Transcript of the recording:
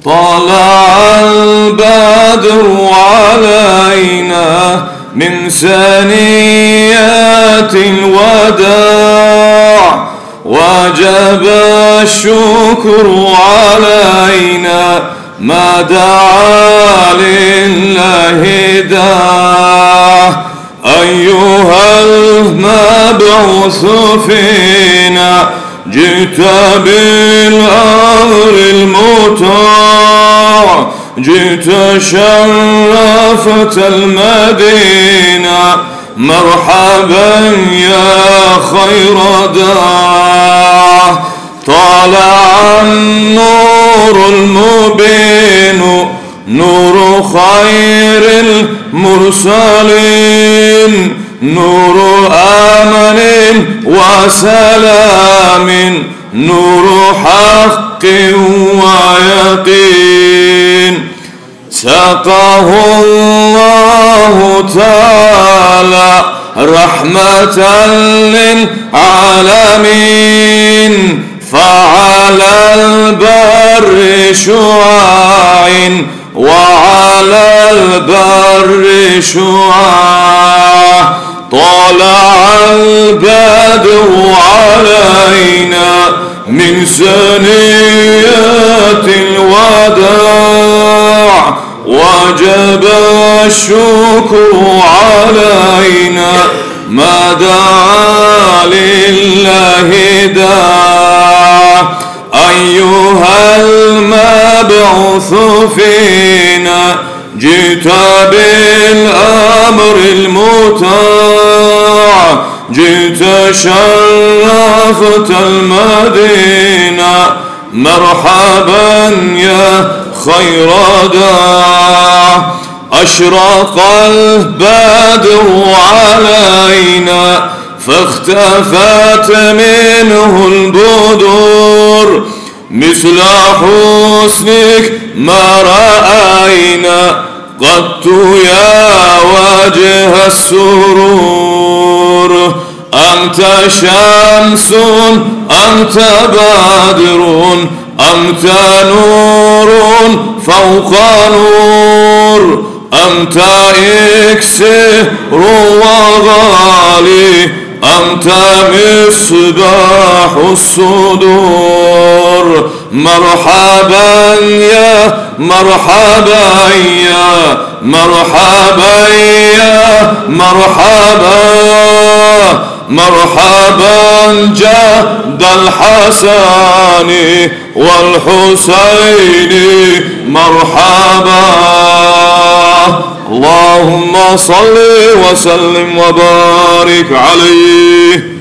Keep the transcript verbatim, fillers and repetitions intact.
طلع البدر علينا من ثنيات الوداع، وجب الشكر علينا ما دعا لله داع. أيها المبعوث فينا، جئت بالأمر المطاع، جئت شرفت المدينة، مرحبا يا خير داع. طلع النور المبين، نور خير المرسلين، نور أمن وسلام، نور حق ويقين. سقاه الله تعالى رحمة للعالمين، فعلى البر شعاع، وعلى البر شعاع. طلع البدر علينا من ثنيات الوداع، وجب الشكر علينا ما دعا لله داع. أيها المبعوث فينا، جئت بالأمر المطاع، جئت شرفت المدينة، مرحبا يا خير داع. أشرق البدر علينا، فاختفت منه البدور، مثل حسنك ما رأينا قط يا وجه السرور. أنت شمس، أنت بدر، أنت نور فوق نور، أنت إكسير وغالي، أنت مصباح الصدور. مرحبا يا، مرحبا يا، مرحبا يا، مرحبا، مرحبا جد الحسن والحسين، مرحبا. اللهم صل وسلم وبارك عليه.